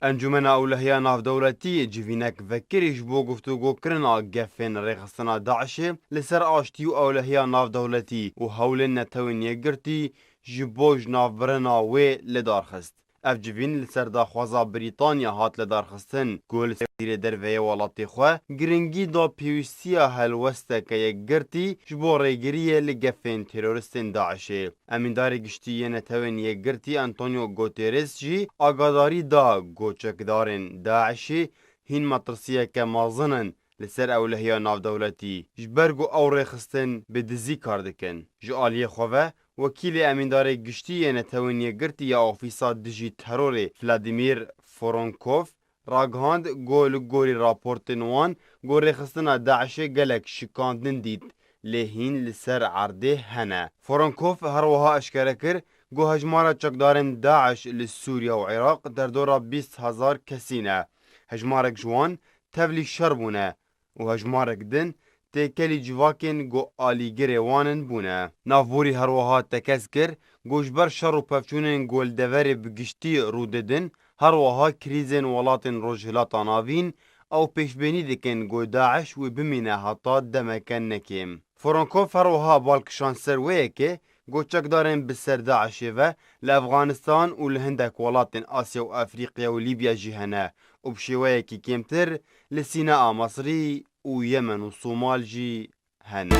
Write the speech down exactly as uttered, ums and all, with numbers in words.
Encûmena Ewlehiya Navdewletî civînek vekirî ji bo guftûgokirina gefên rêxistina DAIŞê li ser aştî û ewlehiya navdewletî û hewlên Netewên Yekgirtî ji bo ji navbirina wê li dar xist. Ev civîn li ser daxwaza Brîtanya hat lidarxistin ku li ser wezîrê derve yê welatê xwe giringî da pêwîstiya helwesteke yekgirtî ji bo rêgiriyê li gefên teroristên DAIŞê. Emîndarê Giştî yê Netewên Yekgirtî Antonio Guterres jî agadarî da ku çekdarên DAIŞê hîn metirsiyeke mezin in li ser ewlehiya navdewletî, ji ber ku ew rêxistin bi dizî kar dikin. Ji aliyê xwe ve, wekîlê Emîndarê Giştî yê Netewên Yekgirtî ya Ofîsa Dijî Terorê Vladimir Voronkov ragihand ku li gorî raportên wan ku rêxistina DAIŞê gelek şikandin dît, lê hîn li ser erdê hene. Voronkov her wiha eşkere kir ku hejmara çekdarên DAIŞ li Sûriye û Iraq derdora bîst hezar kesî ne. Hejmarek ji wan tevlî şer bûne û hejmarek din têkelî civakên ku alîgirê wan in bûne. Navborî her wiha tekez kir ku ji ber şer û pevçûnên ku li deverê bi giştî rû didin, her wiha krîzên welatên Rojhilata Navîn ew pêşbînî dikin ku DAIŞ wê bimîne heta demeke nekêm. Voronkov her wiha bal kişand ser wê yekê ku çekdarên bi ser DAIŞê ve li Efxanistan û li hindek welatên Asya û Efrîqya û Lîbya jî hene û bi şêweyekî kêmtir li Sînaa Mesrî û Yemen û Somal jî hene.